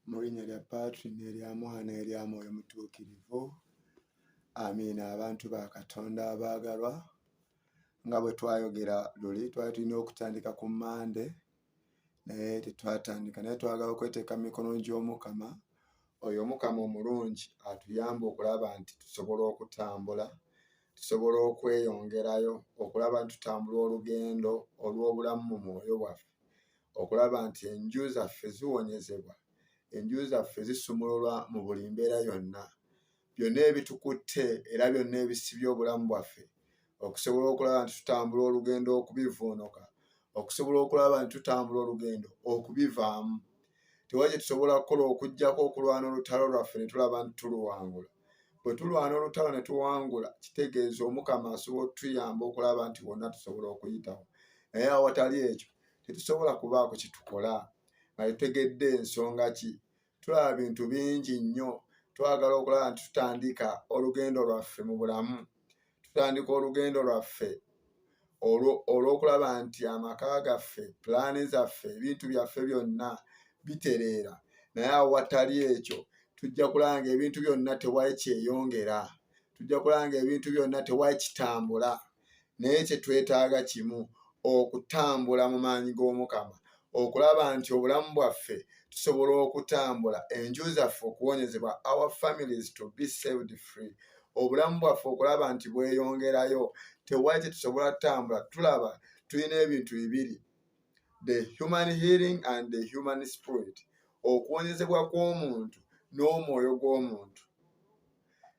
Mu linnya lya Patri n'erya Mwana n'erya Mwoyo Mutuukirivu. Amiina. Abantu ba Katonda abaagalwa, nga bwe twayogera luli, twali tulina okutandika ku Mmande naye tetwatandika, naye twagala okweteeka mu mikono gy'Omukama, oyo Omukama omulungi atuyamba okulaba nti tusobola okutambula, tusobola okweyongerayo okulaba nti tutambula olugendo olw'obulamu mu mwoyo bwaffe. Okulaba nti enju zaffe ziwonyezebwa, enju zaffe zisumululwa mu buli mbeera yonna, byonna ebitukutte era byonna ebisibye obulamu bwaffe, okusobola okulaba nti tutambula olugendo okubivuunuka, okusobola okulaba nti tutambula olugendo okubivaamu. Tewali kye tusobola kukola okuggyako okulwana olutalo lwaffe ne tulaba nti tuluwangula. Bwe tulwana olutalo ne tuwangula, kitegeeza Omukama asobola otuyamba okulaba nti wonna tusobola okuyitawo, naye awatali ekyo tetusobola kubaako kye tukola nga tutegedde ensonga ki. Tulaba bintu bingi nnyo, twagala okulaba nti tutandika olugendo lwaffe mu bulamu, tutandika olugendo lwaffe olw'okulaba nti amaka gaffe, pulaani zaffe, ebintu byaffe byonna bitereera, naye awatali ekyo tujja kulaba nga ebintu byonna tewali kyeyongera, tujja kulaba nga ebintu byonna tewali kitambula. Naye kye twetaaga kimu, okutambula mu maanyi g'Omukama, okulaba nti obulamu bwaffe tusobola okutambula, enju zaffe okuwonyezebwa, our families to be saved free, obulamu bwaffe okulaba nti bweyongerayo. Tewali kye tusobola tutambula. Tulaba tulina ebintu bibiri, the human healing and the human spirit, okuwonyezebwa kw'omuntu n'omwoyo gw'omuntu.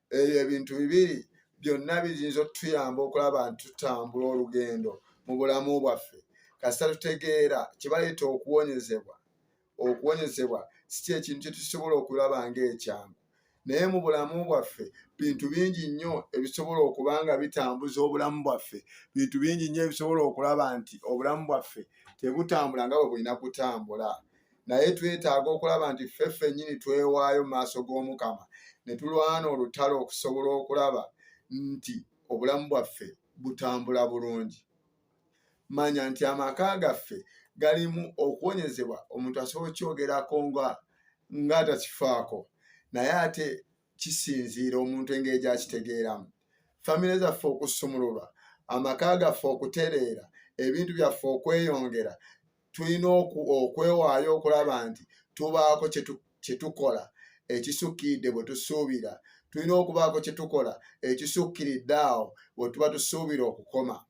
Ebyo ebintu bibiri byonna biyinza otuyamba okulaba nti tutambula olugendo mu bulamu bwaffe, kasita tutegeera kye bayita okuwonyezebwa. Okuwonyezebwa si kyekintu kye tusobola okulaba ng'ekyangu, naye mu bulamu bwaffe bintu bingi nnyo ebisobola okuba nga bitambuza obulamu bwaffe, bintu bingi nnyo ebisobola okulaba nti obulamu bwaffe tebutambula nga bwe bulina kutambula. Naye twetaaga okulaba nti ffe ffennyini twewaayo mu maaso g'Omukama ne tulwana olutalo okusobola okulaba nti obulamu bwaffe butambula bulungi. Manya nti amaka gaffe galimu okuwonyezebwa, omuntu asobola okukyogerako nga atakifaako, naye ate kisinziira omuntu engeri gyakitegeeramu. Famire zaffe okusumululwa, amaka gaffe okutereera, ebintu byaffe okweyongera, tulina okwewaayo okulaba nti tubaako kye tukola ekisukkiridde bwe tusuubira. Tulina okubaako kye tukola ekisukkiridde awo bwe tuba tusuubira okukoma.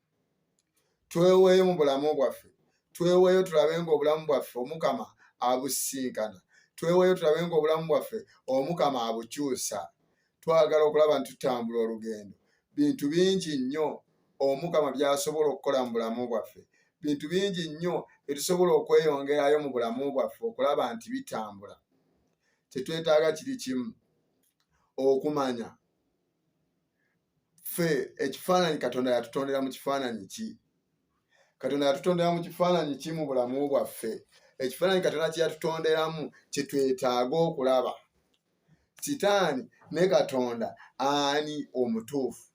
Tweweeyo mu bulamu bwaffe, tweweeyo tulabe ng'obulamu bwaffe Omukama abusisinkana, tweweeyo tulabe ng'obulamu bwaffe Omukama abukyusa. Twagala okulaba nti tutambula olugendo. Bintu bingi nnyo Omukama by'asobola okukola mu bulamu bwaffe, bintu bingi nnyo byetusobola okweyongerayo mu bulamu bwaffe okulaba nti bitambula. Kyetwetaaga kiri kimu, okumanya ffe ekifaananyi Katonda yatutondera mu kifaananyi ki? Katonda yatutondera mu kifaananyi ki mu bulamu bwaffe? Ekifaananyi Katonda kye yatutonderamu kye twetaaga okulaba. Sitaani ne Katonda ani omutuufu?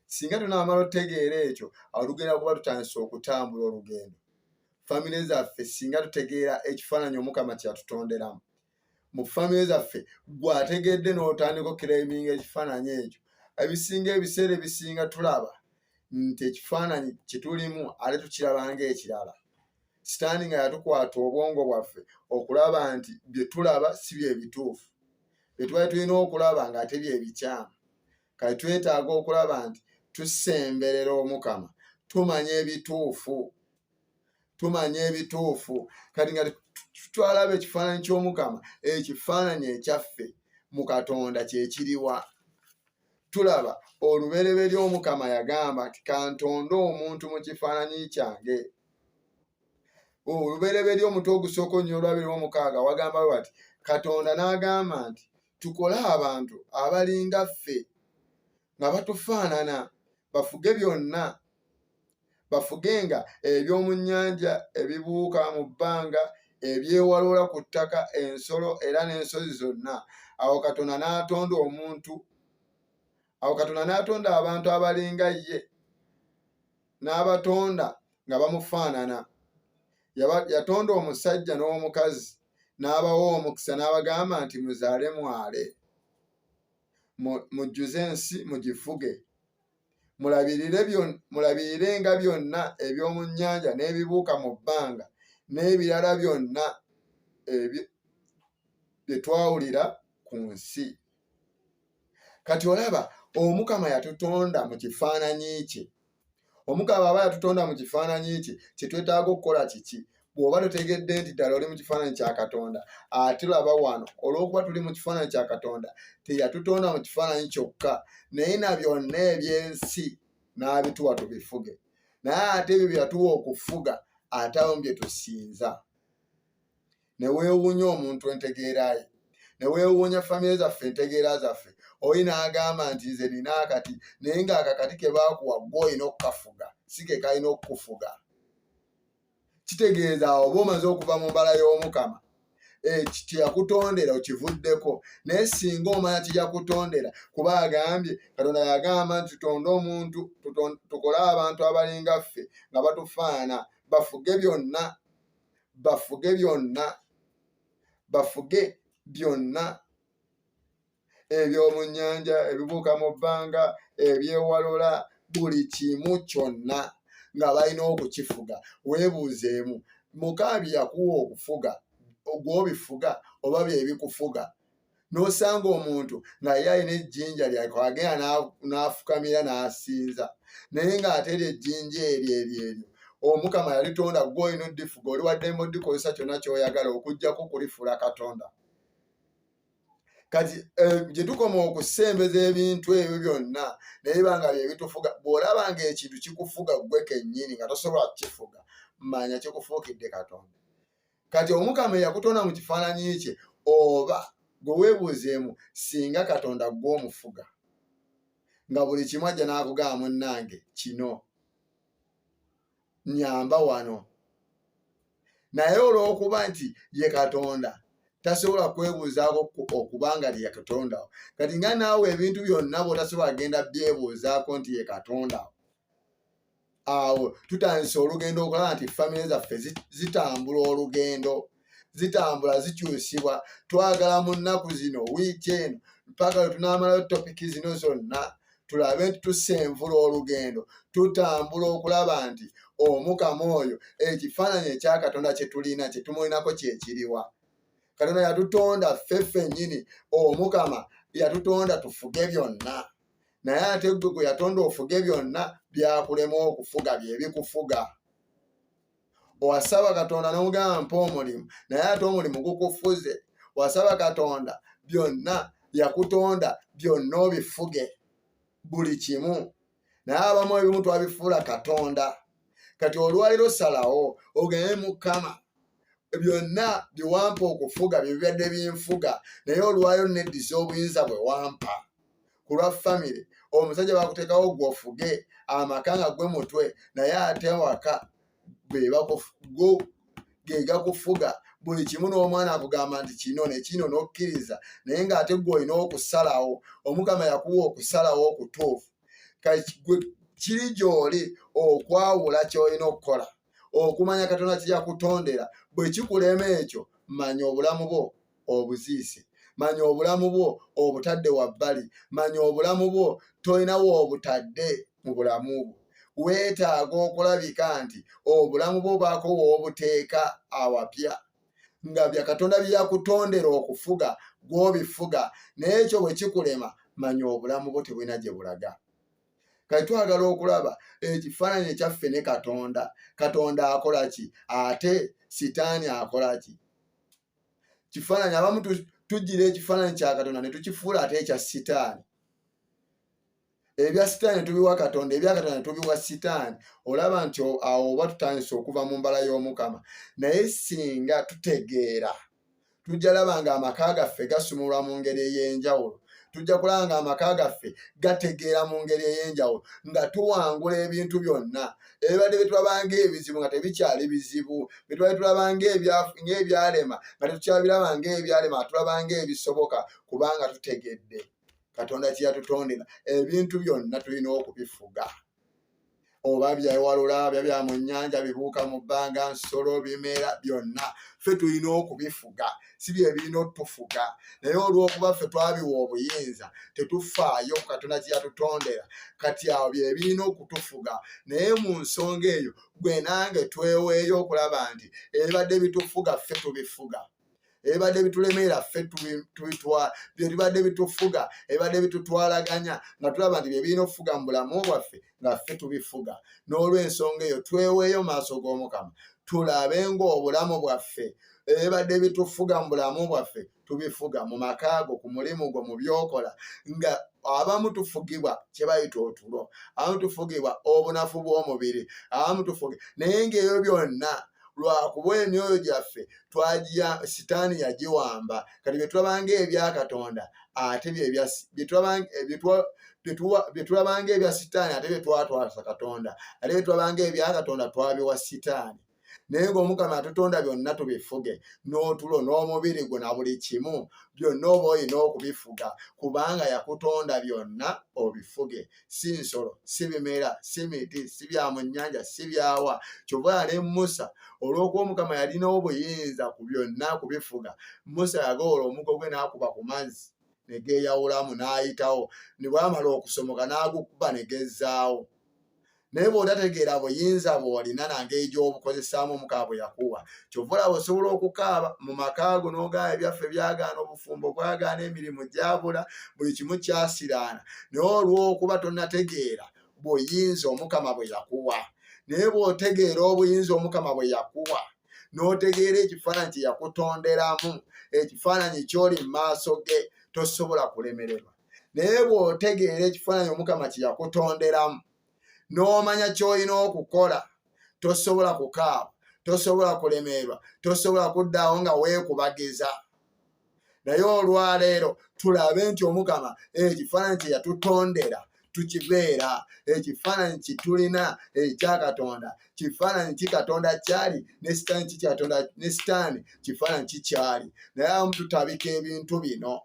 Singa tunaamala otutegeera ekyo, awo tugenda kuba tutandise okutambula olugendo. Famire zaffe singa tutegeera ekifaananyi Omukama kye yatutonderamu mu famire zaffe, gwe ategedde n'otandika okukiraiminga ekifaananyi ekyo. Ebisinga, ebiseera ebisinga tulaba nti ekifaananyi kye tulimu ate tukiraba ng'ekirala. Sitaani nga yatukwata obwongo bwaffe okulaba nti bye tulaba si bye bituufu, bye twali tulina okulaba ng'ate bye bikyamu. Kati twetaaga okulaba nti tusemberera Omukama, tumanya ebituufu, tumanya ebituufu. Kati nga twalaba ekifaananyi ky'Omukama, ekifaananyi ekyaffe mu Katonda kyekiriwa? Tulaba olubereberye Omukama yagamba nti, kantonde omuntu mu kifaananyi kyange. Olubereberye omutwe ogusooka onnyo olw'26 wagamba bati, Katonda n'agamba nti, tukole abantu abalinga ffe nga batufaanana, bafuge byonna, bafugenga eby'omu nnyanja, ebibuuka mu bbanga, ebyewalula ku ttaka, ensolo era n'ensozi zonna. Awo Katonda n'atonda omuntu, awo Katonda n'atonda abantu abalinga ye, n'abatonda nga bamufaanana. Yatonda omusajja n'omukazi, N'abawa omukisa n'abagamba nti muzaale mwale, mujjuze ensi mugifuge, mulabirirenga byonna eby'omu nnyanja n'ebibuuka mu bbanga n'ebirala byonna bye twawulira ku nsi. Kati olaba Omukama yatutonda mu kifaananyi kye. Omukama aba yatutonda mu kifaananyi kye, kye twetaaga okukola kiki? Bw'oba totegedde nti ddala oli mu kifaananyi kya Katonda, ate laba wano, olw'okuba tuli mu kifaananyi kya Katonda, teyatutonda mu kifaananyi kyokka, naye na byonna eby'ensi n'abituwa tubifuge. Naye ate ebyo bye yatuwa okufuga, ate abamu bye tusinza. Ne weewuunya omuntu entegeera ye, ne weewuunya famire zaffe entegeera zaffe. Oli n'agamba nti nze nina akati, naye ng'akakati ke baakuwa ggwe olina okukafuga, si ke kalina okukufuga. Kitegeeza awo oba omaze okuva mu mbala y'Omukama, kyeyakutondera okivuddeko. Naye singa omanya kyeyakutondera, kuba agambye, Katonda yagamba nti tutonde omuntu, tukole abantu abalinga ffe nga batufaanana, bafuge byonna, bafuge byonna, bafuge byonna eby'omu nnyanja, ebibuuka mu bbanga, ebyewalula, buli kimu kyonna nga balina okukifuga. Weebuuzeemu, mukaabi yakuwa okufuga, gw'obifuga oba bye bikufuga? N'osanga omuntu nga ye alina ejjinja lyako agenda n'afukamira n'asinza, naye ng'ate eryo ejjinja eryo eryo eryo Omukama yalitonda, ggwe olina oddifuga, oli wa ddembe oddikozesa kyonna ky'oyagala okuggyako kulifuula Katonda. Kati gye tukoma okusembeza ebintu ebyo byonna naye biba nga bye bitufuga. Bw'olaba ng'ekintu kikufuga ggwe kennyini nga tosobola kukifuga, manya kikufuukidde Katonda. Kati Omukama eyakutonda mu kifaananyi kye, oba gwe weebuuzeemu, singa Katonda ggwe omufuga nga buli kimu ajja n'akugamba munnange kino nyamba wano, naye olw'okuba nti ye Katonda tasobola kwebuuzaako okuba nga ye Katonda. Kati nga naawe ebintu byonna bw'otasobola genda byebuuzaako nti ye Katonda, awo tutandise olugendo okulaba nti famire zaffe zitambula olugendo, zitambula zikyusibwa. Twagala mu nnaku zino, wiiki eno, mpaka lwe tunaamalayo topiki zino zonna, tulabe nti tusenvula olugendo, tutambula okulaba nti Omukama oyo, ekifaananyi ekya Katonda kye tulina, kye tumulinako kyekiriwa. Katonda yatutonda ffe ffennyini, Omukama yatutonda tufuge byonna, naye ate ggwe gwe yatonda ofuge byonna byakulema okufuga, bye bikufuga. Wasaba Katonda n'omugamba mpa omulimu, naye ate omulimu gukufuze. Wasaba Katonda byonna, yakutonda byonna obifuge buli kimu, naye abamu ebimu twabifuula Katonda. Kati olwaliro salawo ogende Mukama, byonna bye wampa okufuga bye bibadde binfuga, naye olwaliro neddiza obuyinza bwe wampa ku lwa famire. Omusajja bakuteekawo gwe ofuge amaka nga gwe mutwe, naye ate waka ge gakufuga buli kimu, n'omwana akugamba nti kino ne kino n'okkiriza, naye ng'ate gwe olina okusalawo. Omukama yakuwa okusalawo okutuufu, gwe kiri gy'oli okwawula ky'olina okukola, okumanya Katonda kye yakutondera. Bwe kikulema ekyo, manya obulamu bwo obuziise, manya obulamu bwo obutadde wabbali, manya obulamu bwo tolina woobutadde mu bulamu bwo. Weetaaga okulabika nti obulamu bwo baako w'obuteeka awapya, nga bya Katonda bye yakutondera okufuga gw'obifuga. Naye ekyo bwe kikulema, manya obulamu bwo tebulina gye bulaga. Kati twagala okulaba ekifaananyi ekyaffe ne Katonda. Katonda akola ki ate Sitaani akola ki? Kifaananyi abamu tujjira ekifaananyi kya Katonda ne tukifuula ate ekya Sitaani. Ebya Sitaani tubiwa Katonda, ebya Katonda tubiwa Sitaani. Olaba nti awo oba tutandise okuva mu mbala y'Omukama. Naye singa tutegeera, tujja laba nga amaka gaffe gasumulwa mu ngeri ey'enjawulo. Tujja kulaba nga amaka gaffe gategeera mu ngeri ey'enjawulo, nga tuwangula ebintu byonna ebibadde byetulaba ng'ebizibu nga tebikyali bizibu, byetubadde tulaba ng'ebyalema nga tetukyabiraba ng'ebyalema, tulaba ng'ebisoboka, kubanga tutegedde Katonda kye yatutondera. Ebintu byonna tulina okubifuga, oba byewalula, bya bya mu nnyanja, bibuuka mu bbanga, nsolo, bimera, byonna ffe tulina okubifuga. si bye birina otufuga. Naye olw'okuba ffe twabiwa obuyinza, tetufaayo ku Katonda kye yatutondera, kati awo bye birina okutufuga. Naye mu nsonga eyo, gwe nange tweweeyo okulaba nti ebibadde bitufuga ffe tubifuga, ebibadde bitulemeera ffe tubitwala, byebibadde bitufuga, ebibadde bitutwalaganya nga tulaba nti byebirina okufuga mu bulamu bwaffe nga ffe tubifuga. N'olw'ensonga eyo tweweeyo maaso g'Omukama, tulabe ng'obulamu bwaffe, ebibadde bitufuga mu bulamu bwaffe tubifuga, mu maka go, ku mulimu gwo, mu byokola. Nga abamu tufugibwa kye bayita otulo, abamu tufugibwa obunafu bw'omubiri, abamu tufugi, naye ng'ebyo byonna lwakuba emyoyo gyaffe twagiya sitaani yagiwamba. Kati bye tulabanga ebya Katonda ate bye tulabanga ebya sitaani ate bye twatwasa Katonda, ate bye tulabanga ebya Katonda twabiwa sitaani. Naye ng'Omukama atutonda byonna tubifuge, n'otulo n'omubiri gwo na buli kimu byonna oba olina okubifuga, kubanga yakutonda byonna obifuge, si nsolo, si bimera, si miti, si bya mu nnyanja, si byawa. Kyova ne Musa, olw'okuba Omukama yalina obuyinza ku byonna kubifuga, Musa yagowola omugo gwe n'akuba ku mazzi ne geeyawulamu n'ayitawo, ne bwamala okusomoka n'agukuba ne gezzaawo. Naye bw'otategeera buyinza bw'olina na ngeri gy'obukozesaamu Omukama bwe yakuwa, kyova olaba osobola okukaaba mu maka go n'ogaana ebyaffe byagaana, obufumbo bwagaana, emirimu gyabula, buli kimu kyasiraana, naye olw'okuba tonnategeera buyinza Omukama bwe yakuwa. Naye bw'otegeera obuyinza Omukama bwe yakuwa, n'otegeera ekifaananyi kye yakutonderamu, ekifaananyi ky'oli mu maaso ge, tosobola kulemererwa. Naye bw'otegeera ekifaananyi Omukama kye yakutonderamu n'omanya ky'olina okukola, tosobola kukaaba, tosobola kulemererwa, tosobola kuddaawo nga weekubagiza. Naye olwaleero tulabe nti Omukama ekifaananyi kye yatutondera tukibeera, ekifaananyi kitulina ekya Katonda, kifaananyi ki Katonda kyali, ne sitaani ki Katonda, ne sitaani kifaananyi kikyali. Naye abamu tutabika ebintu bino.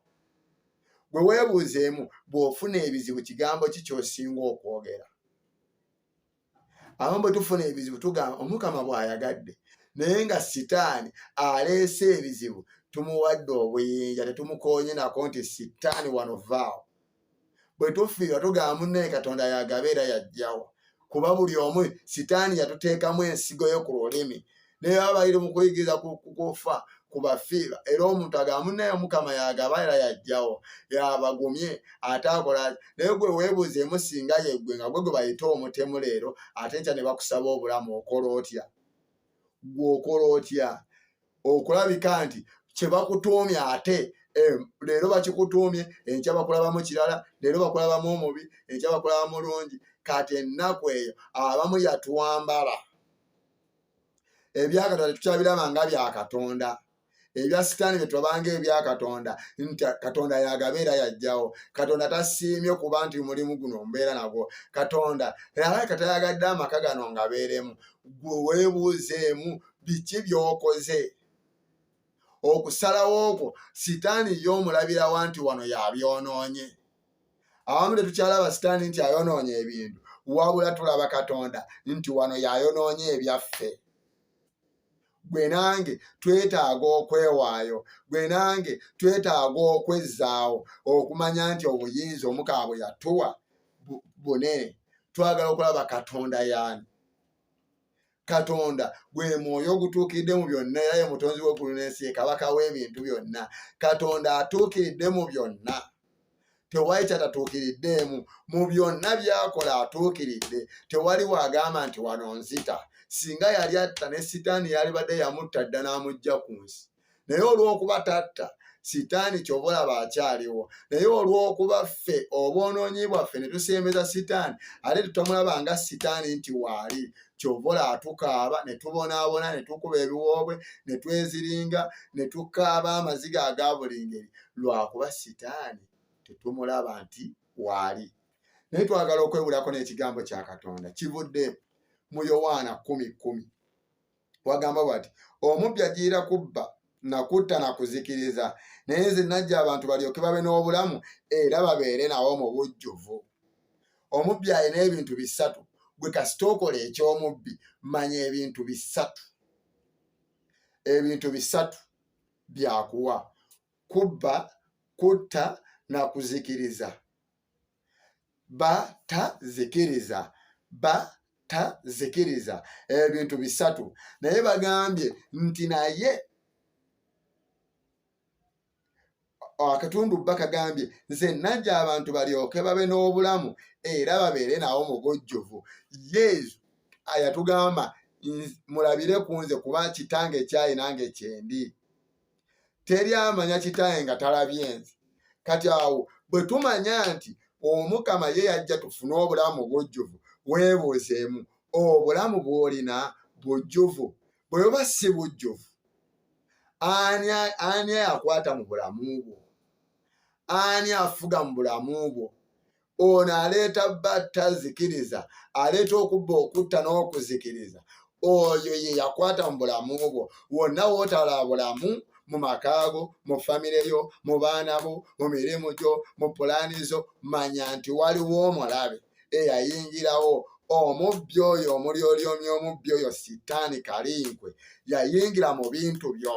Gwe weebuuzeemu, bw'ofuna ebizibu kigambo ki ky'osinga okwogera? Abamu bwe tufuna ebizibu tugamba Omukama bw'ayagadde, naye nga sitaani aleese ebizibu tumuwadde obuyinja, tetumukoonye nako nti sitaani wano vaawo. Bwe tufiirwa tugamba munnaye Katonda yagaba era yajjawo, kuba buli omu sitaani yatuteekamu ensigo yo ku lulimi. Naye baba bali mu kuyigiriza kufa kubafiirwa, era omuntu agamba munnaye Omukama yagaba era yajjawo, yabagumye ate akola. Naye gwe weebuuzeemu, singa yeggwe nga gwe gwe bayita omutemu leero, ate enkya ne bakusaba obulamu, okola otya? Gwe okola otya okulabika nti kye bakutuumye ate leero bakikutuumye, enkya bakulabamu kirala, leero bakulabamu omubi, enkya bakulaba mulungi. Kati ennaku eyo abamu yatwambala ebya Katonda tetukyabiraba nga bya Katonda, ebya sitaani bye tulabanga ebya Katonda, nti Katonda yagaba era yajjawo, Katonda tasiimye kuba nti mulimu guno mbeera nagwo, Katonda alabika tayagadde amaka gano nga beeremu. Gwe weebuuzeemu biki by'okoze okusalawo okwo. Sitaani ye omulabirawa nti wano yabyonoonye? Awamu tetukyalaba sitaani nti ayonoonye ebintu, wabula tulaba Katonda nti wano yayonoonye ebyaffe. Gwe nange twetaaga okwewaayo, gwe nange twetaaga okwezzaawo, okumanya nti obuyinza Omukama bwe yatuwa bunene. Twagala okulaba Katonda yaani. Katonda gwe mwoyo ogutuukiridde mu byonna, era ye mutonzi w'eggulu n'ensi, ye kabaka w'ebintu byonna. Katonda atuukiridde mu byonna, tewali kyatatuukiriddeemu mu byonna byakola, atuukiridde. Tewali wagamba nti wano nzita. Singa yali atta, ne sitaani yalibadde yamutta dda n'amujja ku nsi, naye olw'okuba tatta sitaani, kyova olaba akyaliwo. Naye olw'okuba ffe obwonoonyi bwaffe ne tusembeza sitaani, ate tutamulaba nga sitaani nti waali, kyova olaba tukaaba ne tubonaabona ne tukuba ebiwoobwe ne tweziringa ne tukaaba amaziga aga buli ngeri, lwakuba sitaani tetumulaba nti waali. Naye twagala okwewulako n'ekigambo kya Katonda kivudde mu Yowaana 10:10, wagamba bwati: omubbi ajiira kubba nakutta na kuzikiriza, naye nze najja abantu balyoke babe n'obulamu era babeere nawo mu bujjuvu. Omubbi alina ebintu bisatu. Gwe kasita okola eky'omubbi, manya ebintu bisatu, ebintu bisatu. byakuwa kubba kutta na kuzikiriza ba ta zikiriza ba ta zikiriza ebintu bisatu naye bagambye nti naye akatundu bba kagambye nze najja abantu balyoke babe n'obulamu era babeere nawo mu bujjuvu yesu ayatugamba mulabire ku nze kuba kitange kyayi nange kyendi teri amanya kitange nga talabye nze kati awo bwe tumanya nti omukama ye yajja tufune obulamu bujjuvu weebuuzeemu obulamu bw'olina bujjuvu bwe buba si bujjuvu ani ani akwata mu bulamu bwo ani afuga mu bulamu bwo ono aleeta batta zikiriza aleeta okubba okutta n'okuzikiriza oyo ye yakwata mu bulamu bwo wonna wootala bulamu mu maka go mu famire yo mu baana bo mu mirimu gyo mu pulaani zo manya nti waliwo omulabe eyayingirawo omubbi oyo omulyolyomi omubbi oyo sitaani kalinkwe yayingira mu bintu byo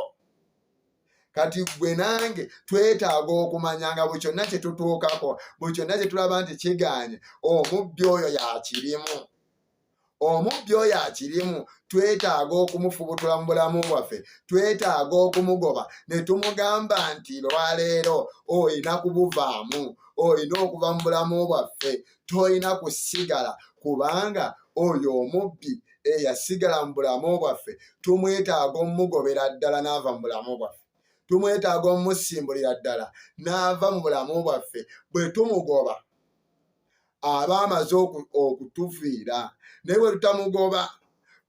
kati gwe nange twetaaga okumanya nga buli kyonna kye tutuukako buli kyonna kye tulaba nti kiganye omubbi oyo yakirimu omubbi oyo akirimu twetaaga okumufubutula mu bulamu bwaffe twetaaga okumugoba ne tumugamba nti lwaleero olina kubuvaamu olina okuva mu bulamu bwaffe tolina kusigala kubanga oyo omubbi eyasigala mu bulamu bwaffe tumwetaaga omugobera ddala n'ava mu bulamu bwaffe tumwetaaga omusimbulira ddala n'ava mu bulamu bwaffe bwe tumugoba aba amaze okutuviira naye bwe tutamugoba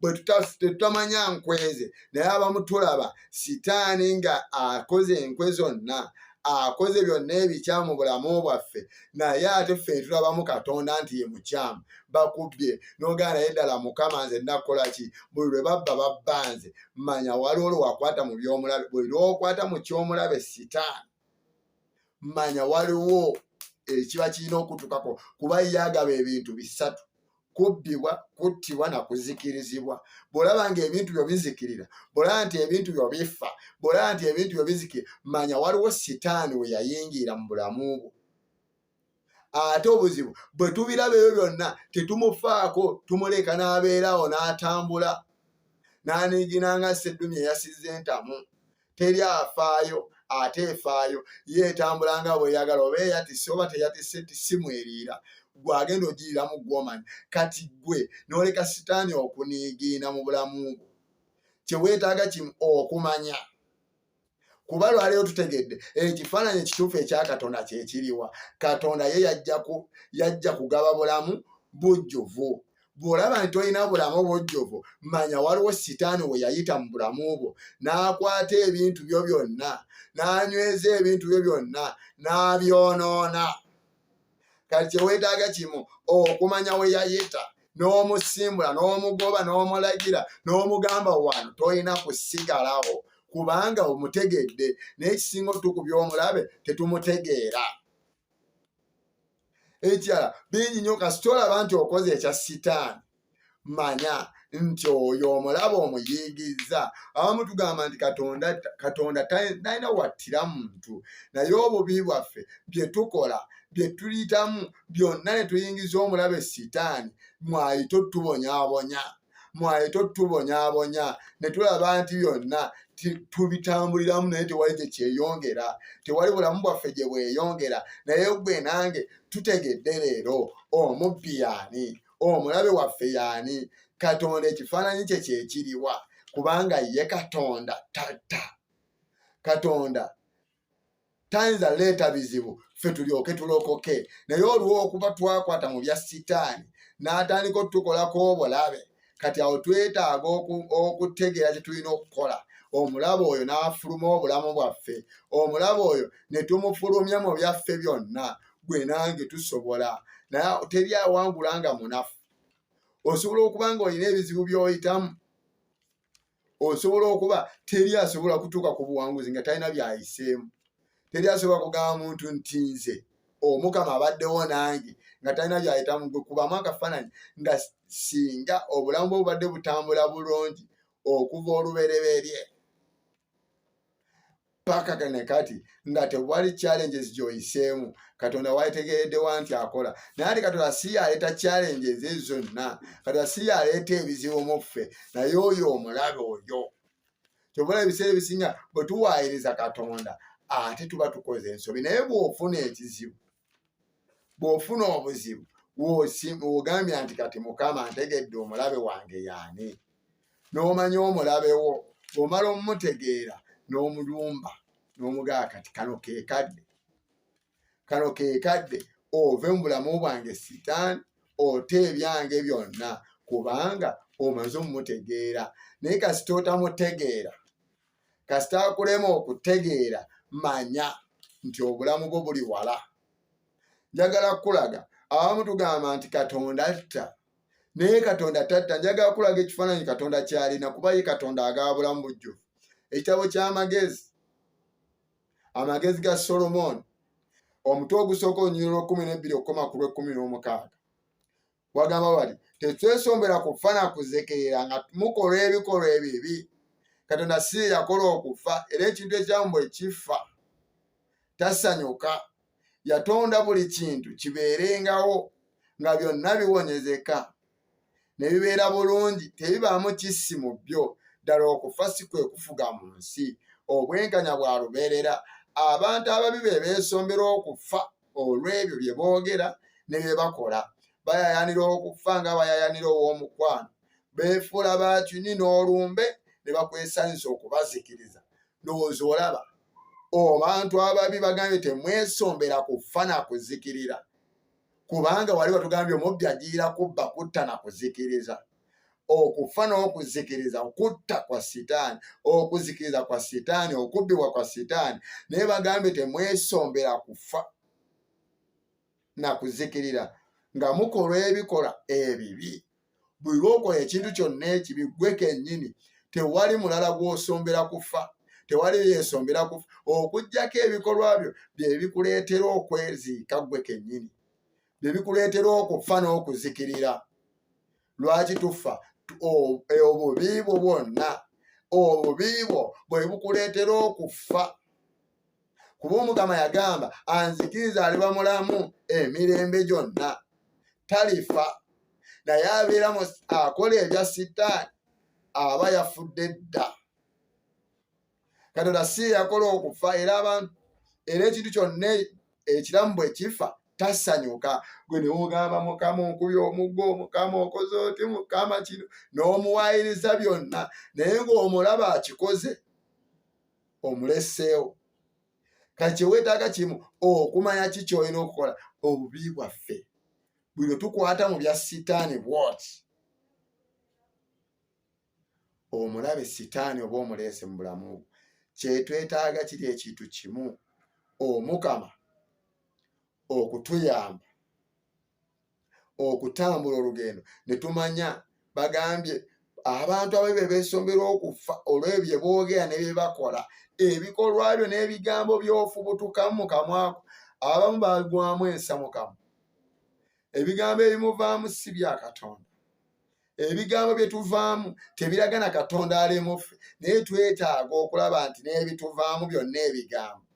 bwe tetutamanya nkweze naye abamu tulaba sitaani nga akoze enkwe zonna akoze byonna ebikyamu mu bulamu bwaffe naye ate ffe tulabamu katonda nti ye mukyamu bakubbye nogana naye ddala mukama nze nakukola ki buli lwe babba babba nze manya waliwo lwe wakwata mu byomulabe buli lwokwata mu kyomulabe sitaani manya waliwo ekiba kirina okutukako kuba ye agaba ebintu bisatu kubbibwa kuttibwa na kuzikirizibwa bw'olaba nga ebintu byo bizikirira bw'olaba nti ebintu byo bifa bw'olaba nti ebintu byo bizikirira manya waliwo sitaani we yayingira mu bulamu bwo ate obuzibu bwe tubiraba ebyo byonna tetumufaako tumuleka n'abeerawo n'atambula n'aniigina nga sseddumi eyasizza entamu teri afaayo ate efaayo ye etambula nga bweyagala oba eyatise oba teyatise tisimweriira gwe agenda ogiyiramu gwomanyi kati gwe n'oleka sitaani okuniigiina mu bulamu bwo kyeweetaaga kimu okumanya kuba lwaleero tutegedde ekifaananyi ekituufu ekya katonda kyekiriwa katonda ye yajja kugaba bulamu bujjuvu bw'olaba nti tolina bulamu bujjuvu manya waliwo sitaani we yayita mu bulamu bwo n'akwata ebintu byo byonna n'anyweza ebintu byo byonna n'abyonoona kati kyeweetaaga kimu okumanya we yayita n'omusimbula n'omugoba n'omulagira n'omugamba wano tolina kusigalawo kubanga omutegedde naye ekisinga otukubya omulabe tetumutegeera ekirala bingi nnyo kasita olaba nti okoze ekya sitaani manya nti oyo omulaba omuyingizza abamu tugamba nti katonda katonda talina wattira muntu naye obubi bwaffe bye tukola bye tuyitamu byonna ne tuyingiza omulabe sitaani mwayita otubonyabonya mwayita otubonyabonya ne tulaba nti byonna tubitambuliramu naye tewali gye kyeyongera tewali bulamu bwaffe gye bweyongera naye gwe nange tutegedde leero omubbi yaani omulabe waffe yaani katonda ekifaananyi kye kyekiriwa kubanga ye katonda tatta katonda tayinza leeta bizibu ffe tulyoke tulokoke naye olw'okuba twakwata mu bya sitaani n'atandika otutukolako obulabe kati awo twetaaga okutegeera kye tulina okukola omulabe oyo n'afuluma obulamu bwaffe omulabe oyo ne tumufulumya mu byaffe byonna gwe nange tusobola naye teri awangula nga munafu osobola okuba nga olina ebizibu by'oyitamu osobola okuba teri asobola kutuuka ku buwanguzi nga talina byayiseemu teri asobola kugamba muntu nti nze omukama abaddewo nange nga talina byayitamu gwe kubamu akafaananyi nga singa obulamu bwe bubadde butambula bulungi okuva olubereberye. Paka ne kati nga tewali challenges gy'oyiseemu, Katonda wategereddewa nti akola? Naye ate Katonda si yaleeta challenges ezo zonna, Katonda si yaleeta ebizibu mu ffe, naye oyo omulabe oyo. Kyobola ebiseera ebisinga bwe tuwaayiriza Katonda ate tuba tukoze ensobi. Naye bw'ofuna ekizibu, bw'ofuna obuzibu, wogambya nti kati Mukama ntegedde omulabe wange yaani, n'omanya omulabe wo, bw'omala omumutegeera n'omulumba n'omugaa kati kano kekadde, kano kekadde, ove mu bulamu bwange sitaani, ote ebyange byonna, kubanga omaze omumutegeera. Naye kasita otamutegeera, kasita akulema okutegeera, manya nti obulamu bwo buli wala. Njagala kukulaga, abamu tugamba nti Katonda atta, naye Katonda tatta. Njagala kukulaga ekifaananyi Katonda kyalina, kuba ye Katonda agaba bulamu bujjuvu. Ekitabo ky'amagezi, amagezi ga Solomooni, omutwe ogusooka olunyiriri lw'ekkumi n'ebbiri okukoma ku lw'ekkumi n'omukaaga, wagamba bati, tetwesombera kufa na kuzekerera nga mukola ebikolwa ebibi. Katonda si ye yakola okufa, era ekintu ekiramu bwe kifa tasanyuka. Yatonda buli kintu kibeerengawo nga byonna biwonyezeka ne bibeera bulungi, tebibaamu kissi mu byo. Ddala okufa si kwe kufuga mu nsi, obwenkanya bwa lubeerera. Abantu ababi be beesombera okufa olw'ebyo bye boogera ne bye bakola. Bayayanira okufa nga bayayanira ow'omukwano, beefuula ba kinywi n'olumbe ne bakwesanyusa okubazikiriza. Ndowooza olaba abantu ababi bagambye temwesombera kufa na kuzikirira, kubanga wali watugambye omubbi ajiira kubba, kutta na kuzikiriza. Okufa n'okuzikiriza, okutta kwa sitaani, okuzikiriza kwa sitaani, okubbibwa kwa sitaani. Naye bagambye temwesombera kufa na kuzikirira nga mukola ebikola ebibi. Buli lwokola ekintu kyonna ekibi, gwe kennyini, tewali mulala gw'osombera kufa, tewali yeesombera kufa okuggyako ebikolwa byo bye bikuleetera okweziika ggwe kennyini, bye bikuleetera okufa n'okuzikirira. Lwaki tufa? Obubi bwo bwonna, obubi bwo bwe bukuleetera okufa, kuba Omukama yagamba, anzikiriza aliba mulamu emirembe gyonna, talifa. Naye abeera akola ebya sitaani aba yafudde dda. Katonda si yakola okufa, era abantu, era ekintu kyonna ekiramu bwe kifa tasanyuka. Gwe newogamba Mukama onkubye omuggo, Mukama okoze oti, Mukama kino, n'omuwaayiriza byonna, naye ng'omulaba akikoze omuleseewo. Kati kyeweetaaga kimu, okumanya ki kyolina okukola. Obubi bwaffe buli lwe tukwata mu bya sitaani bwoti, omulabe sitaani oba omuleese mu bulamu bwo. Kyetwetaaga kiri ekintu kimu, Omukama okutuyamba okutambula olugendo ne tumanya. Bagambye abantu ababi be beesombera okufa olw'ebyo bye boogera ne bye bakola, ebikolwa byo n'ebigambo by'ofubutukamu mu kamwako. Abamu bagwamu ensa mu kamwa, ebigambo ebimuvaamu si bya Katonda. Ebigambo bye tuvaamu tebiraga na Katonda ali mu ffe. Naye twetaaga okulaba nti n'ebituvaamu byonna, ebigambo,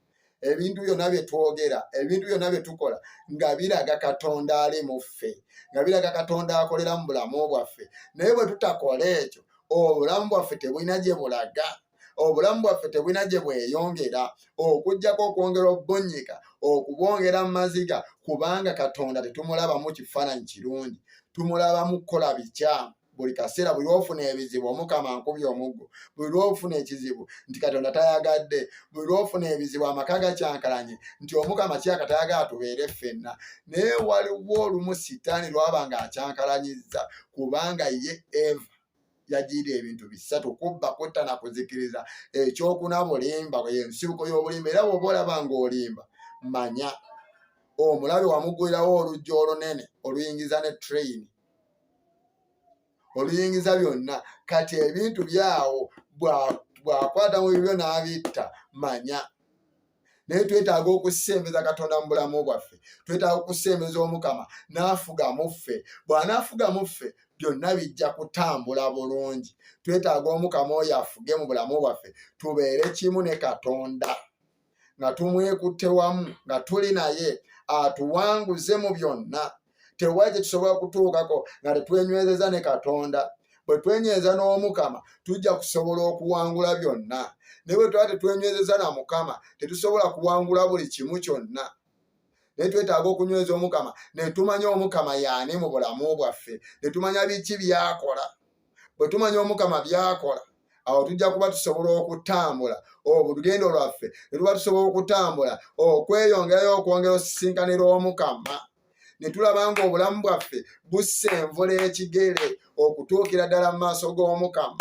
ebintu byonna bye twogera, ebintu byonna bye tukola nga biraga Katonda ali mu ffe, nga biraga Katonda akolera mu bulamu bwaffe. Naye bwe tutakola ekyo, obulamu bwaffe tebulina gye bulaga, obulamu bwaffe tebulina gye bweyongera, okuggyako okwongera okubunnyika, okubwongera mu maziga, kubanga Katonda tetumulabamu kifaananyi kirungi, tumulabamu kukola bikyamu buli kaseera. Buli lwofuna ebizibu, Omukama nkubye omuggo. Buli lwofuna ekizibu nti Katonda tayagadde. Buli lwofuna ebizibu, amaka gakyankalanye, nti Omukama kyaka tayagala tubeere ffenna. Naye waliwo olumu sitaani lwaba nga akyankalanyizza, kubanga ye Eva yajiira ebintu bisatu: kubba, kutta na kuzikiriza. Ekyokuna bulimba, yensibuko y'obulimba. Era bw'oba olaba ng'olimba, manya omulabe wamugulirawo oluggi olunene oluyingiza ne train, oluyingiza byonna. Kati ebintu byawo bw'akwata mu bibyo n'abitta, manya. Naye twetaaga okusembeza Katonda mu bulamu bwaffe, twetaaga okusembeza Omukama n'afuga mu ffe. Bw'anaafuga mu ffe, Byonna bijja kutambula bulungi. Twetaaga Omukama oyo afuge mu bulamu bwaffe, tubeere kimu ne Katonda nga tumwekutte wamu, nga tuli naye atuwanguze mu byonna. Tewali kye tusobola kutuukako nga tetwenywezeza ne Katonda. Bwe twenyweza n'Omukama tujja kusobola okuwangula byonna, naye bwe tuba tetwenywezeza na Mukama tetusobola kuwangula buli kimu kyonna. Naye twetaaga okunyweza Omukama ne tumanya Omukama yaani mu bulamu bwaffe, ne tumanya biki byakola. Bwe tumanya Omukama byakola, awo tujja kuba tusobola okutambula olugendo lwaffe, ne tuba tusobola okutambula okweyongerayo okwongera osisinkanira Omukama, ne tulaba ng'obulamu bwaffe busenvula ekigere okutuukira ddala mu maaso g'Omukama.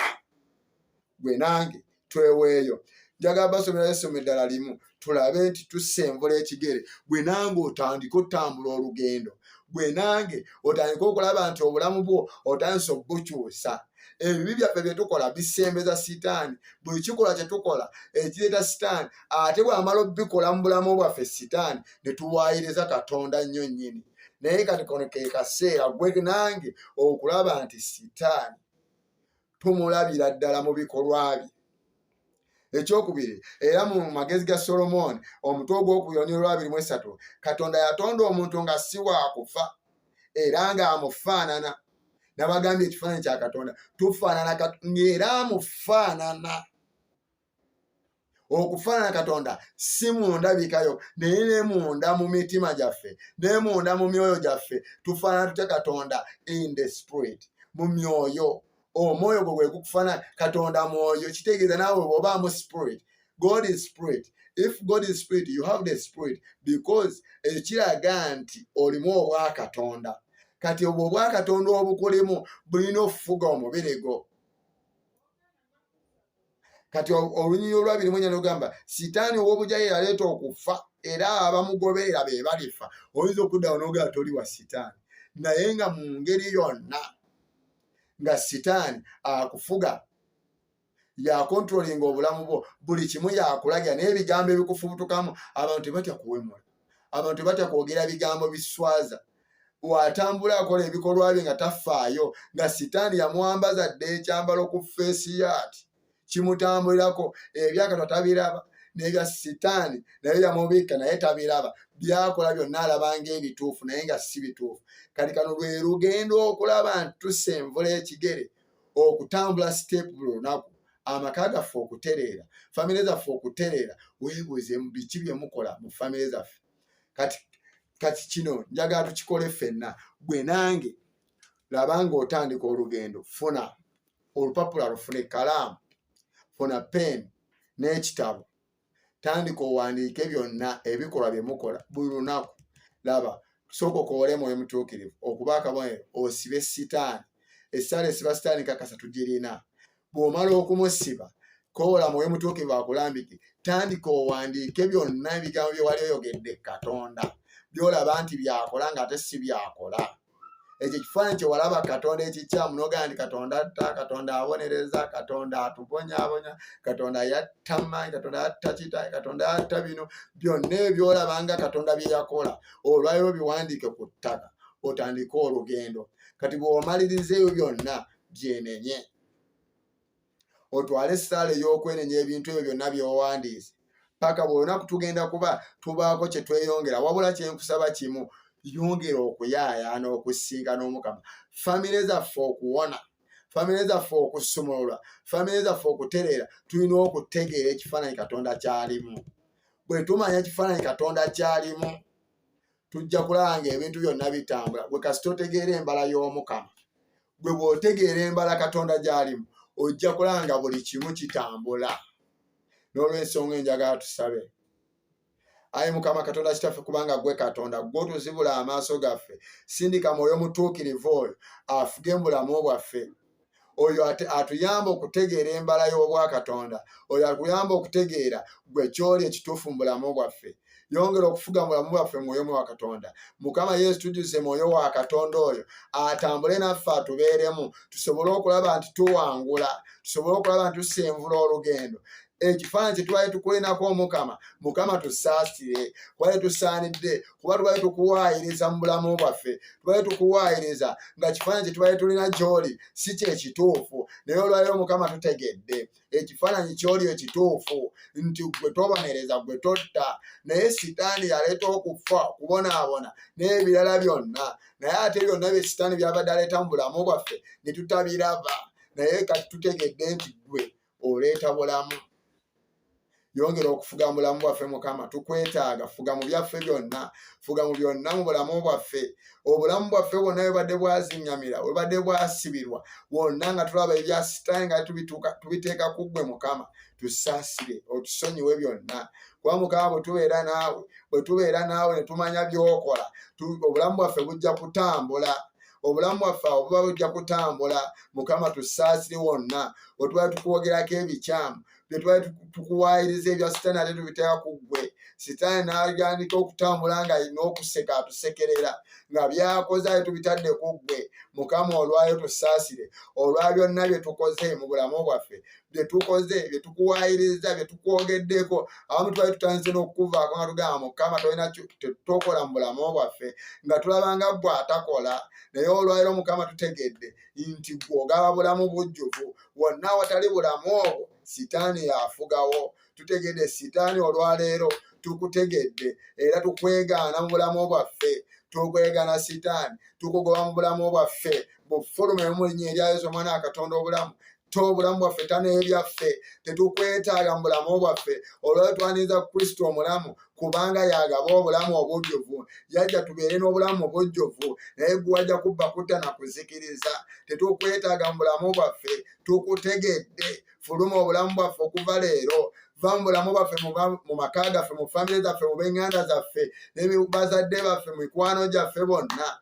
Gwe nange tweweeyo. Njagala basomerayo essomo eddala limu tulabe nti tusenvula ekigere. Gwe nange otandike otambula olugendo, gwe nange otandike okulaba nti obulamu bwo otandise obukyusa. Ebibi byaffe bye tukola bisembeza Sitaani. Buli kikolwa kye tukola ekireeta Sitaani, ate bw'amala obikola mu bulamu bwaffe Sitaani ne tuwaayiriza Katonda nnyo nnyini. Naye kati kono ke kaseera gwe nange okulaba nti Sitaani tumulabira ddala mu bikolwa bye. Ekyokubiri, era mu magezi ga Solomooni omutwe ogwokubiri olunyiriri lwa 23, Katonda yatonda omuntu nga si wa kufa era ng'amufaanana. Nabagambye ekifaananyi kya Katonda, tufaanana ng'era amufaanana. Okufaanana Katonda si mu ndabikayo, naye ne munda mu mitima gyaffe, ne munda mu myoyo gyaffe. Tufaanana tutya Katonda? In the spirit, mu myoyo. Omwoyo gwo gwe gukufaanana. Katonda mwoyo, kitegeeza naawe bw'obaamu spirit. God is spirit. If God is spirit, you have the spirit, because ekiraga nti olimu obwakatonda. Kati obwo obwakatonda obukulimu bulina okufuga omubiri gwo. Kati olunyiriri olwabiri mu ennya lugamba, Sitaani ow'obuggya ye yaleeta okufa, era abamugoberera be balifa. Oyinza okuddawo n'ogamba toli wa Sitaani, naye nga mu ngeri yonna nga Sitaani akufuga, yakontrolinga obulamu bwo, buli kimu yakulagira n'ebigambo ebikufubutukamu. Abantu tebatya kuwemula, abantu tebatya kwogera bigambo biswaza. Bw'atambula akola ebikolwa bye nga tafaayo, nga Sitaani yamwambaza dda ekyambalo ku face yaati kimutambulirako. Ebyakatwa tabiraba, n'ebya Sitaani naye yamubikka, naye tabiraba. Byakola byonna alaba ng'ebituufu, naye nga si bituufu. Kati kano lwe lugendo okulaba nti tusenvula ekigere okutambula step buli lunaku, amaka gaffe okutereera, famire zaffe okutereera. Weebuuze biki bye mukola mu famire zaffe. Kati kino njagala tukikole ffenna, gwe nange. Laba ng'otandika olugendo, funa olupapula, lufuna ekkalaamu, funa pen n'ekitabo, tandika owandiike byonna ebikolwa bye mukola buli lunaku. Laba, sooka okoole Mwoyo Mutuukirivu okuba akabonero, osibe Sitaani. Essaala esiba Sitaani kakasa tugirina. Bw'omala okumusiba, koola Mwoyo Mutuukirivu akulambike. Tandika owandiike byonna ebigambo bye wali oyogedde Katonda, by'olaba nti byakola ng'ate si byakola. Ekyo ekifaananyi kye walaba Katonda ekikyamu, n'ogamba nti Katonda atta, Katonda abonereza, Katonda atubonyaabonya, Katonda yatta mmanyi, Katonda yatta kitaye, Katonda yatta bino byonna ebyolaba nga Katonda bye yakola. Olwaliro biwandiike ku ttaka, otandike olugendo. Kati bw'omaliriza ebyo byonna, byenenye, otwale essaala ey'okwenenya ebintu ebyo byonna by'owandiise, paka bwe olunaku tugenda kuba tubaako kye tweyongera. Wabula kye nkusaba kimu, yongera okuyaayaana okusinkana Omukama. Famire zaffe okuwona, famire zaffe okusumululwa, famire zaffe okutereera, tulina okutegeera ekifaananyi Katonda kyalimu. Bwe tumanya ekifaananyi Katonda kyalimu, tujja kulaba ng'ebintu byonna bitambula. Gwe kasita otegeera embala y'Omukama, gwe bw'otegeera embala Katonda gy'alimu, ojja kulaba nga buli kimu kitambula. N'olw'ensonga enjagala tusabe. Ayi Mukama Katonda Kitaffe, kubanga gwe Katonda, gwe otuzibula amaaso gaffe, sindika Mwoyo Mutuukirivu oyo afuge mu bulamu bwaffe, oyo atuyamba okutegeera embala y'Obwakatonda, oyo atuyamba okutegeera gwe kyoli ekituufu mu bulamu bwaffe. Yongera okufuga mu bulamu bwaffe, Mwoyo wa Katonda. Mukama Yesu, tujjuze Mwoyo wa Katonda oyo atambule naffe, atubeeremu, tusobole okulaba nti tuwangula, tusobole okulaba nti tusenvula olugendo. Ekifaananyi kye twali tukulinako Omukama, Mukama tusaasire, twali tusaanidde kuba twali tukuwaayiriza mu bulamu bwaffe, twali tukuwaayiriza nga kifaananyi kye twali tulina gy'oli si kye kituufu. Naye olwaleero Mukama tutegedde ekifaananyi ky'oli ekituufu, nti ggwe tobonereza, ggwe totta, naye sitaani yaleeta okufa, okubonaabona n'ebirala byonna. Naye ate byonna bye sitaani byabadde aleeta mu bulamu bwaffe ne tutabiraba, naye kati tutegedde nti ggwe oleeta bulamu. Yongera okufuga mu bulamu bwaffe Mukama, tukwetaaga. Fuga mu byaffe byonna, fuga mu byonna mu bulamu bwaffe. Obulamu bwaffe bwonna bwebadde bwaziŋŋamira, bwebadde bwasibirwa wonna nga tulaba ebya sitaani nga tubiteeka ku ggwe Mukama. Tusaasire, otusonyiwe byonna, kuba Mukama bwe tubeera naawe, bwe tubeera naawe ne tumanya by'okola, obulamu bwaffe bujja kutambula, obulamu bwaffe awo buba bujja kutambula. Mukama tusaasire wonna we tuba tukwogerako ebikyamu, bye twali tukuwaayiriza ebya sitaani ate tubiteeka ku ggwe. Sitaani n'agandika okutambula nga n'okuseka atusekerera nga byakoze ate tubitadde ku ggwe. Mukama olwayo tusaasire olwa byonna bye tukoze mu bulamu bwaffe, bye tukoze, bye tukuwaayiriza, bye tukwogeddeko. Abamu twali tutandise n'okukuvaako nga tugamba Mukama tolina tokola mu bulamu bwaffe, nga tulaba nga ggwe atakola. Naye olwaliro Mukama tutegedde nti ggwe ogaba bulamu bujjuvu. Wonna awatali bulamu obwo sitaani yafugawo. Tutegedde sitaani olwaleero, tukutegedde era tukwegaana mu bulamu bwaffe. Tukwegaana sitaani, tukugoba mu bulamu bwaffe, bufulume mu linnya erya Yesu omwana wa Katonda obulamu. Ta obulamu bwaffe, ta n'ebyaffe, tetukwetaaga mu bulamu bwaffe. Olwaleero twaniriza Kristo omulamu, kubanga yagaba obulamu obujjuvu. Yajja tubeere n'obulamu obujjuvu, naye gwe wajja kubba, kutta na kuzikiriza. Tetukwetaaga mu bulamu bwaffe, tukutegedde. Fuluma obulamu bwaffe okuva leero, va mu bulamu bwaffe, mu maka gaffe, mu famire zaffe, mu b'eŋŋanda zaffe, ne bazadde baffe, mu mikwano gyaffe bonna.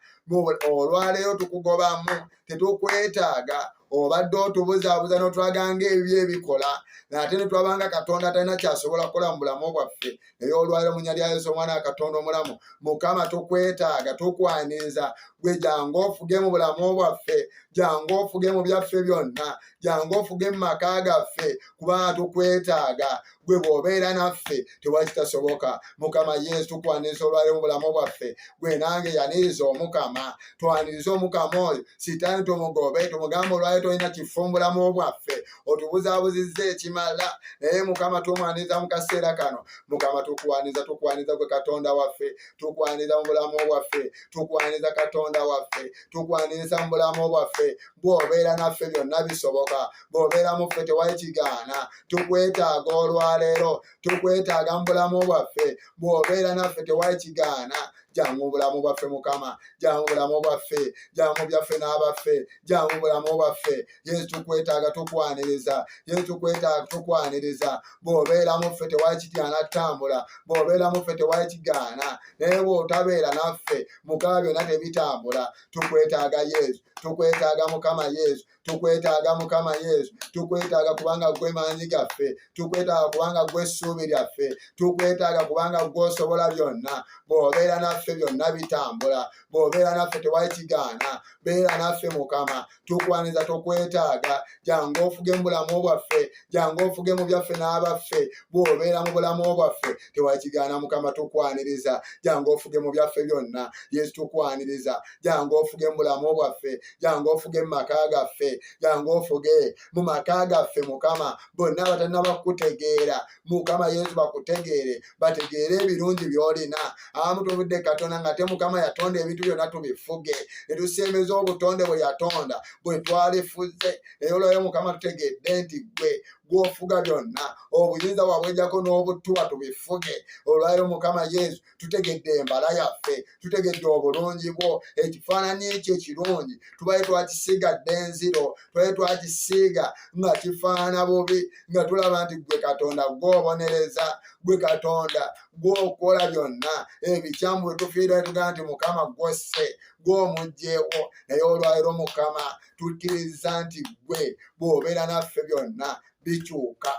Olwaleero tukugobamu, tetukwetaaga. Obadde otubuzaabuza n'otulaga ng'ebibyo ebikola, ate ne twabanga Katonda talina kyasobola kukola mu bulamu bwaffe. Naye olwaleero mu nnya lya Yesu omwana wa Katonda omulamu, Mukama tukwetaaga, tukwaniriza gwe. Jangu ofuge mu bulamu bwaffe, jangu ofuge mu byaffe byonna, jangu ofuge mu maka gaffe, kubanga tukwetaaga gwe. Bw'obeera naffe tewali kitasoboka. Mukama Yesu tukwaniriza olwaleero mu bulamu bwaffe. Gwe nange yaniriza Omukama, twanirize Omukama oyo. Sitaani tumugobe, tumugambe olwaleero tolina kifo mu bulamu bwaffe, otubuzaabuzizza ekimala. Naye Mukama tumwaniriza mu kaseera kano. Mukama tukwaniriza, tukwaniriza gwe Katonda waffe, tukwaniriza mu bulamu bwaffe, tukwaniriza Katonda waffe, tukwaniriza mu bulamu bwaffe. Bw'obeera naffe byonna bisoboka, bw'obeera mu ffe tewali kigaana. Tukwetaaga olwaleero, tukwetaaga mu bulamu bwaffe. Bw'obeera naffe tewali kigaana. Jangu mu bulamu bwaffe Mukama, jangu mu bulamu bwaffe, jangu mu byaffe n'abaffe, jangu mu bulamu bwaffe. Yesu tukwetaaga, tukwaniriza. Yesu tukwetaaga, tukwaniriza. Bw'obeera mu ffe tewali kigaana tutambula, bw'obeera mu ffe tewali kigaana. Naye bw'otabeera naffe Mukama byonna tebitambula. Tukwetaaga Yesu, tukwetaaga Mukama Yesu, tukwetaaga Mukama Yesu, tukwetaaga kubanga gwe maanyi gaffe, tukwetaaga kubanga gwe ssuubi lyaffe, tukwetaaga kubanga gwe osobola byonna. Bw'obeera naffe byonna bitambula, bw'obeera naffe tewali kigaana. Beera naffe Mukama, tukwaniza, tukwetaaga. Jangu ofuge mu bulamu bwaffe, jangu ofuge mu byaffe n'abaffe. Bw'obeera mu bulamu bwaffe tewali kigaana. Mukama tukwaniriza, jangu ofuge mu byaffe byonna. Yesu tukwaniriza, jangu ofuge mu bulamu bwaffe, jangu ofuge mu maka gaffe, jangu ofuge mu maka gaffe Mukama. Bonna abatannaba kukutegeera Mukama Yesu bakutegeere, bategeere ebirungi by'olina. Abamu tuvudde Katonda nga te Mukama yatonda ebintu byonna tubifuge, ne tusembeza obutonde bwe yatonda bwe twalifuze. Naye olwayo Mukama tutegedde nti ggwe gw'ofuga byonna, obuyinza wabwejjako n'obutuwa tubifuge. Olwayo Mukama Yesu tutegedde embala yaffe, tutegedde obulungi bwo, ekifaananyi ekyo ekirungi tubaye twakisiiga dda enziro, tubaye twakisiiga nga kifaana bubi, nga tulaba nti ggwe Katonda gw'obonereza, ggwe Katonda gw'okola byonna ebikyamu. Bwe tufiira tugamba nti Mukama gwosse, gw'omuggyeewo. Naye olwaliro Mukama tukkiriza nti ggwe bw'obeera naffe byonna bikyuka.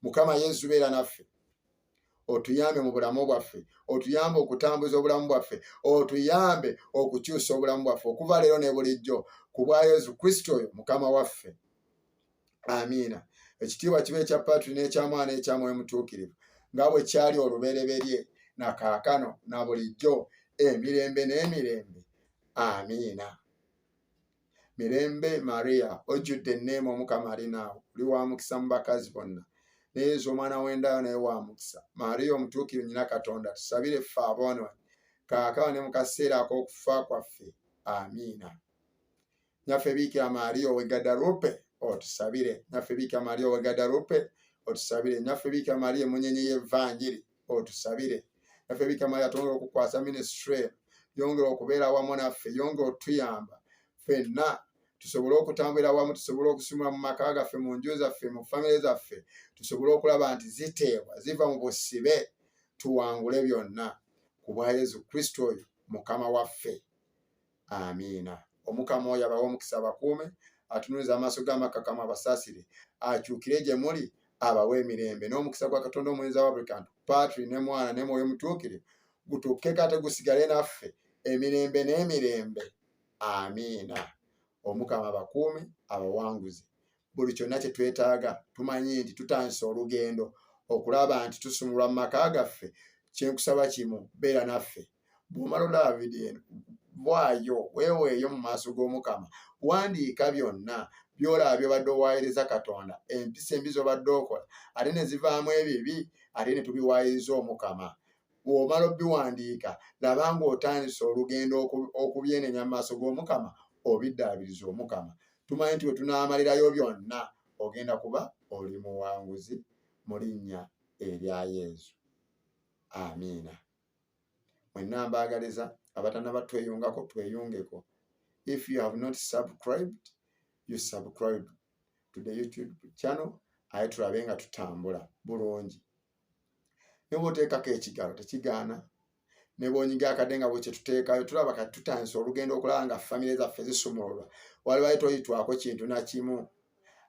Mukama Yesu beera naffe, otuyambe mu bulamu bwaffe, otuyambe okutambuza obulamu bwaffe, otuyambe okukyusa obulamu bwaffe okuva leero ne bulijjo, ku bwa Yesu Kristo oyo Mukama waffe. Amiina. Ekitiibwa kibe ekya Patri n'ekya Mwana n'ekya Mwoyo Mutuukirivu, nga bwe kyali olubereberye, na kaakano, na bulijjo, emirembe n'emirembe. Amiina. Mirembe Maria, ojjudde enneema, Omukama ali naawe, oli wa mukisa mu bakazi bonna, ne Yezu omwana w'endayo naye wa mukisa. Maria omutuukirivu nnyina Katonda, tusabire ffe aboonoonyi, kaakano ne mu kaseera ak'okufa kwaffe. Amiina. Nyaffe Biikira Maria ow'e Guadalupe, otusabire. Nyaffe Biikira Maria ow'e Guadalupe, otusabire. Nyaffe Biikira Maria emunyenye y'Evanjiri, otusabire. Nyaffe Biikira Maria, twongera okukwasa minisitule eno, yongera okubeera awamu naffe, yongera otuyamba ffenna tusobole okutambulira wamu, tusobole okusumula mu maka gaffe, mu nju zaffe, mu famire zaffe, tusobole okulaba nti ziteebwa ziva mu busibe, tuwangule byonna ku bwa Yezu Kristo oyo Mukama waffe. Amiina. Omukama oyo abawe omukisa, abakuume, atunuulize amaaso g'amakakamu, abasaasire, akyukire gye muli, abawe emirembe. N'omukisa gwa Katonda omuyinza wa buli kantu, Patri ne Mwana ne Mwoyo Mutuukirivu, gutukkeko ate gusigale naffe emirembe n'emirembe. Amiina. Omukama abakuume, abawanguze. Buli kyonna kye twetaaga, tumanyi nti tutandise olugendo okulaba nti tusumulwa mu maka gaffe. Kyenkusaba kimu, beera naffe. Bw'omala olaba vidiyo eno, vaayo weeweeyo mu maaso g'Omukama, wandiika byonna by'olaba by'obadde owaayiriza Katonda, empisa embi z'obadde okola ate ne zivaamu ebibi, ate ne tubiwaayiriza Omukama. Bw'omala obiwandiika, laba ng'otandise olugendo okubyenenya mu maaso g'Omukama, obiddaabiriza Omukama. Tumanyi nti bwe tunaamalirayo byonna, ogenda kuba oli muwanguzi mu linnya erya Yezu. Amiina. Mwenna mbaagaliza, abatannaba tweyungako, tweyungeko. If you have not subscribed, you subscribe to the YouTube channel, aye tulabe nga tutambula bulungi. Ne bw'oteekako ekigalo tekigaana, ne bw'onyiga akadde nga bwe kyetuteekayo, tulaba kati tutandise olugendo okulaba nga famire zaffe zisumululwa. Waliwo toyitwako kintu na kimu.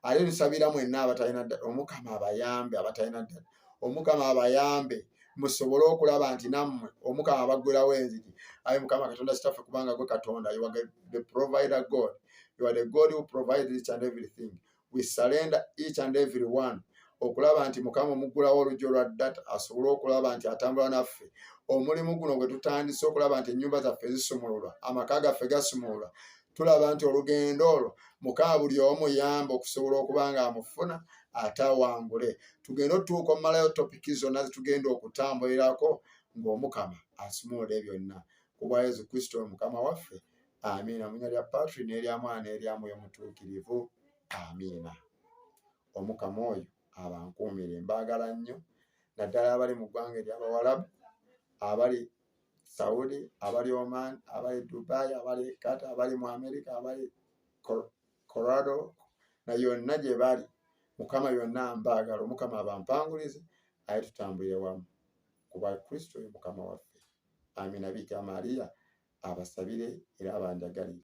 Ate tusabira mwenna abatalina ddala, Omukama abayambe. Abatalina ddala, Omukama abayambe, musobole okulaba nti nammwe Omukama abaggulawo enzigi. Ayi Mukama Katonda Kitaffe, kubanga gwe Katonda, you are the provider God, you are the God who provides each and everything. We surrender each and every one okulaba nti Mukama omuggulawo oluggi olwa data, asobole okulaba nti atambula naffe omulimu guno gwe tutandise, okulaba nti ennyumba zaffe zisumululwa, amaka gaffe gasumululwa. Tulaba nti olugendo olwo, Mukama buli omu yamba okusobola okuba nga amufuna ate awangule. Tugende otutuuka omumalayo topiki zonna zetugenda okutambulirako ng'Omukama asumulula byonna, ku bwa Yesu Kristo Mukama waffe. Amiina. Mu linnya lya Patri n'erya Mwana n'erya Mwoyo Mutuukirivu. Amiina. Omukama oyo abankuumire. Mbaagala nnyo, naddala abali mu ggwanga ery'Abawalabu, abali Saudi, abali Oman, abali Dubai, abali Qatar, abali mu America, abali Colorado na yonna gye bali. Mukama yonna mbaagala. Omukama abampangulize, aye tutambulire wamu ku bwa Kristo oyo Mukama waffe. Amiina. Biikira Maria abasabire era abanjagalire.